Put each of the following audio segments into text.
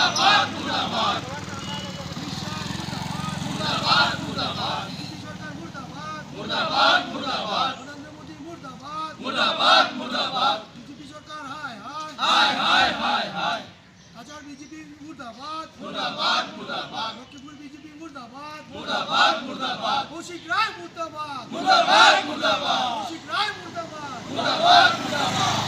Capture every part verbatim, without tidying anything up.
মুর্দাবাদ, মুর্দাবাদ। মুর্দাবাদ, মুর্দাবাদ। BJP সরকার মুর্দাবাদ। মুর্দাবাদ, মুর্দাবাদ। Narendra Modi মুর্দাবাদ। মুর্দাবাদ, মুর্দাবাদ। BJP সরকার হায় হায়। হায় হায় হায় হায়। Cachar BJP মুর্দাবাদ। মুর্দাবাদ, মুর্দাবাদ। Lakshmipur BJP মুর্দাবাদ। মুর্দাবাদ, মুর্দাবাদ। Kaushik রায় মুর্দাবাদ। মুর্দাবাদ, মুর্দাবাদ। কৌশিক রায় মুর্দাবাদ। মুর্দাবাদ, মুর্দাবাদ।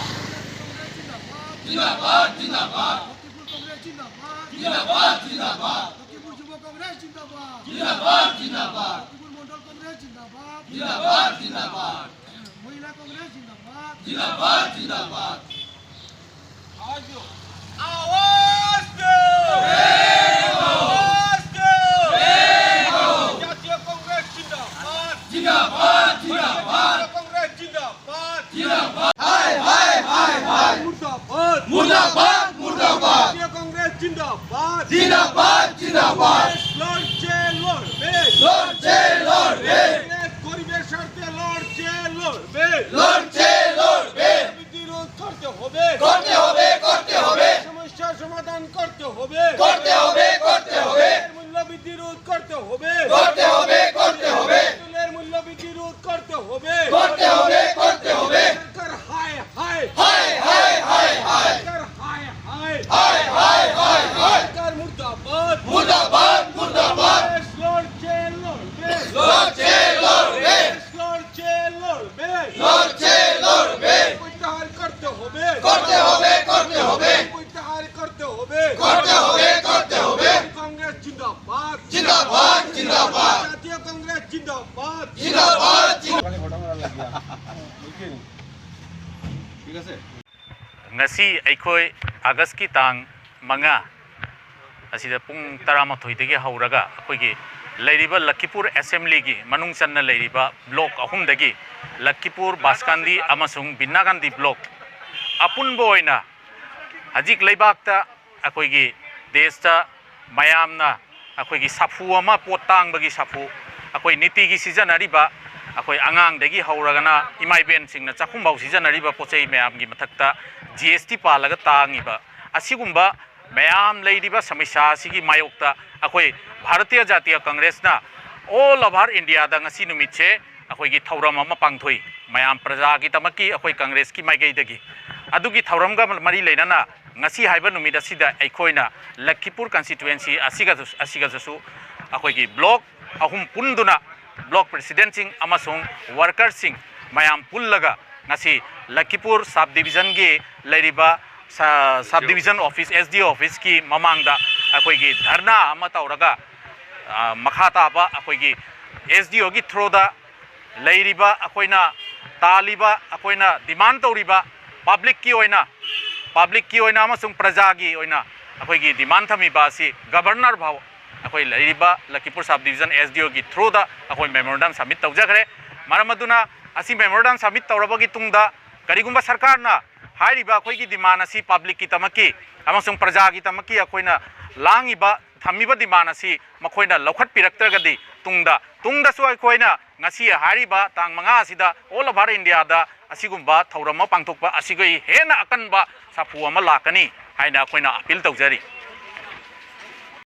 কংগ্রেস জিন্দাবাদ। জিন্দাবাদ, জিন্দাবাদ। লক্ষ্মীপুর কংগ্রেস জিন্দাবাদ। জিন্দাবাদ, জিন্দাবাদ। লক্ষ্মীপুর যুব কংগ্রেস জিন্দাবাদ। জিন্দাবাদ, জিন্দাবাদ। লক্ষ্মীপুর মণ্ডল কংগ্রেস জিন্দাবাদ। জিন্দাবাদ, জিন্দাবাদ। মহিলা কংগ্রেস জিন্দাবাদ। জিন্দাবাদ, জিন্দাবাদ। আওয়াজ দে! আওয়াজ দে! জাতীয় কংগ্রেস জিন্দাবাদ! জিন্দাবাদ, জিন্দাবাদ! জাতীয় কংগ্রেস জিন্দাবাদ! জিন্দাবাদ! হায়, হায়, হায়, হায়! মুর্দাবাদ! মুর্দাবাদ, মুর্দাবাদ! জাতীয় কংগ্রেস জিন্দাবাদ! জিন্দাবাদ, জিন্দাবাদ! লড়ছে, লড়বে! লড়ছে, লড়বে! কংগ্রেস গরিবের স্বার্থে লড়ছে, লড়বে! লড়ছে, লড়বে! বিরোধ করতে হবে। করতে হবে, করতে হবে। সমস্যার সমাধান করতে হবে। করতে হবে, করতে হবে। মূল্য বৃদ্ধি রোধ করতে হবে। করতে হবে, করতে হবে। তেলের মূল্য বৃদ্ধি রোধ করতে হবে। করতে হবে, করতে হবে। সরকার হায় হায়। হায়, হায়, হায়, হায়। সরকার হায় হায়। হায়, হায়, হায়, হায়। সরকার মুর্দাবাদ। মুর্দাবাদ, মুর্দাবাদ। লড়ছে, লড়বে। লড়ছে, লড়বে। লড়ছে, লড়বে। লড়ছে, লড়বে। প্রত্যাহার করতে হবে। করতে হবে, করতে হবে। প্রত্যাহার করতে হবে। করতে হবে, করতে হবে। কংগ্রেস জিন্দাবাদ। জিন্দাবাদ, জিন্দাবাদ। জাতীয় কংগ্রেস জিন্দাবাদ। জিন্দাবাদ, জিন্দাবাদ। ꯉꯁꯤ ꯑꯩꯈꯣꯏ ꯑꯥꯒꯁꯀꯤ ꯇꯥꯡ ꯃꯉꯥ, ꯑꯁꯤꯗ ꯄꯨꯡ ꯇꯔꯥꯃꯥꯊꯣꯏꯗꯒꯤ ꯍꯧꯔꯒ ꯑꯩꯈꯣꯏꯒꯤ ꯂꯩꯔꯤꯕ ꯂꯈꯤꯄꯨꯔ ꯑꯦꯁꯦꯝꯕ꯭ꯂꯤꯒꯤ ꯃꯅꯨꯡ ꯆꯟꯅ ꯂꯩꯔꯤꯕ ꯕ꯭ꯂꯣꯛ ꯑꯍꯨꯝꯗꯒꯤ, ꯂꯈꯤꯄꯨꯔ, ꯕꯥꯁꯀꯥꯟꯗꯤ ꯑꯃꯁꯨꯡ ꯕꯤꯅꯥꯒꯥꯟꯗꯤ ꯕ꯭ꯂꯣꯛ ꯑꯄꯨꯟꯕ ꯑꯣꯏꯅ ꯍꯧꯖꯤꯛ ꯂꯩꯕꯥꯛꯇ, ꯑꯩꯈꯣꯏꯒꯤ ꯗꯦꯁꯇ ꯃꯌꯥꯝꯅ ꯑꯩꯈꯣꯏꯒꯤ ꯁꯥꯐꯨ ꯑꯃ, ꯄꯣꯠ ꯇꯥꯡꯕꯒꯤ ꯁꯥꯐꯨ, ꯑꯩꯈꯣꯏ ꯅꯤꯇꯤꯒꯤ ꯁꯤꯖꯤꯟꯅꯔꯤꯕ, ꯑꯩꯈꯣꯏ ꯑꯉꯥꯡꯗꯒꯤ ꯍꯧꯔꯒꯅ ꯏꯃꯥ ꯏꯕꯦꯟꯁꯤꯡꯅ ꯆꯥꯛꯈꯨꯝꯐꯥꯎ ꯁꯤꯖꯤꯟꯅꯔꯤꯕ ꯄꯣꯠ ꯆꯩ ꯃꯌꯥꯝꯒꯤ ꯃꯊꯛꯇ ꯖꯤ ꯑꯦꯁ ꯇꯤ ꯄꯥꯜꯂꯒ ꯇꯥꯡꯉꯤꯕ ꯑꯁꯤꯒꯨꯝꯕ ꯃꯌꯥꯝ ꯂꯩꯔꯤꯕ ꯁꯃꯁ꯭ꯌꯥ ꯑꯁꯤꯒꯤ ꯃꯥꯌꯣꯛꯇ ꯑꯩꯈꯣꯏ ꯚꯥꯔꯇꯤꯌ ꯖꯥꯇꯤꯌ ꯀꯪꯒ꯭ꯔꯦꯁꯅ all over India ꯗ ꯉꯁꯤ ꯅꯨꯃꯤꯠꯁꯦ ꯑꯩꯈꯣꯏꯒꯤ ꯊꯧꯔꯝ ꯑꯃ ꯄꯥꯡꯊꯣꯛꯏ꯫ ꯃꯌꯥꯝ ꯄ꯭ꯔꯖꯥꯒꯤꯗꯃꯛꯀꯤ ꯑꯩꯈꯣꯏ ꯀꯪꯒ꯭ꯔꯦꯁꯀꯤ ꯃꯥꯏꯀꯩꯗꯒꯤ꯫ ꯑꯗꯨꯒꯤ ꯊꯧꯔꯝꯒ ꯃꯔꯤ ꯂꯩꯅꯅ ꯉꯁꯤ ꯍꯥꯏꯕ ꯅꯨꯃꯤꯠ ꯑꯁꯤꯗ ꯑꯩꯈꯣꯏꯅ ꯂꯈꯤꯄꯨꯔ constituency ꯑꯁꯤꯒ, ꯑꯁꯤꯒꯁꯨ ꯑꯩꯈꯣꯏꯒꯤ block ꯑꯍꯨꯝ ꯄꯨꯟꯗꯨꯅ block president ꯁꯤꯡ ꯑꯃꯁꯨꯡ worker ꯁꯤꯡ ꯃꯌꯥꯝ ꯄꯨꯜꯂꯒ ꯉꯁꯤ ꯂꯈꯤꯄꯨꯔ sub division ꯒꯤ ꯂꯩꯔꯤꯕ ꯁ-, sub division office, S D O office ꯀꯤ ꯃꯃꯥꯡꯗ ꯑꯩꯈꯣꯏꯒꯤ ꯙꯔꯅꯥ ꯑꯃ ꯇꯧꯔꯒ, ꯑ, ꯃꯈꯥ ꯇꯥꯕ ꯑꯩꯈꯣꯏꯒꯤ S D O ꯒꯤ through ꯗ ꯂꯩꯔꯤꯕ ꯑꯩꯈꯣꯏꯅ ꯇꯥꯜꯂꯤꯕ, ꯑꯩꯈꯣꯏꯅ demand ꯇꯧꯔꯤꯕ public ꯀꯤ ꯑꯣꯏꯅ, public ꯀꯤ ꯑꯣꯏꯅ ꯑꯃꯁꯨꯡ ꯄ꯭ꯔꯖꯥꯒꯤ ꯑꯣꯏꯅ ꯑꯩꯈꯣꯏꯒꯤ demand ꯊꯝꯃꯤꯕ ꯑꯁꯤ governor ꯐꯥꯎ, ꯑꯩꯈꯣꯏ ꯂꯩꯔꯤꯕ ꯂꯈꯤꯄꯨꯔ sub division S D O ꯒꯤ through ꯗ ꯑꯩꯈꯣꯏ memorandum submit ꯇꯧꯖꯈ꯭ꯔꯦ꯫ ꯃꯔꯝ ꯑꯗꯨꯅ ꯑꯁꯤ memorandum submit ꯇꯧꯔꯕꯒꯤ ꯇꯨꯡꯗ ꯀꯔꯤꯒꯨꯝꯕ ꯁꯔꯀꯥꯔꯅ ꯍꯥꯏꯔꯤꯕ ꯑꯩꯈꯣꯏꯒꯤ demand ꯑꯁꯤ public ꯀꯤꯗꯃꯛꯀꯤ ꯑꯃꯁꯨꯡ ꯄ꯭ꯔꯖꯥꯒꯤꯗꯃꯛꯀꯤ ꯑꯩꯈꯣꯏꯅ ꯂꯥꯡꯉꯤꯕ, ꯊꯝꯃꯤꯕ demand ꯑꯁꯤ ꯃꯈꯣꯏꯅ ꯂꯧꯈꯠꯄꯤꯔꯛꯇ꯭ꯔꯒꯗꯤ ꯇꯨꯡꯗ, ꯇꯨꯡꯗꯁꯨ ꯑꯩꯈꯣꯏꯅ ꯉꯁꯤ ꯍꯥꯏꯔꯤꯕ ꯇꯥꯡ ꯃꯉꯥ ꯑꯁꯤꯗ all over India ꯗ ꯑꯁꯤꯒꯨꯝꯕ ꯊꯧꯔꯝ ꯑꯃ ꯄꯥꯡꯊꯣꯛꯄ ꯑꯁꯤꯒꯤ ꯍꯦꯟꯅ ꯑꯀꯟꯕ ꯁꯥꯐꯨ ꯑꯃ ꯂꯥꯛꯀꯅꯤ ꯍꯥꯏꯅ ꯑꯩꯈꯣꯏꯅ appeal ꯇꯧꯖꯔꯤ꯫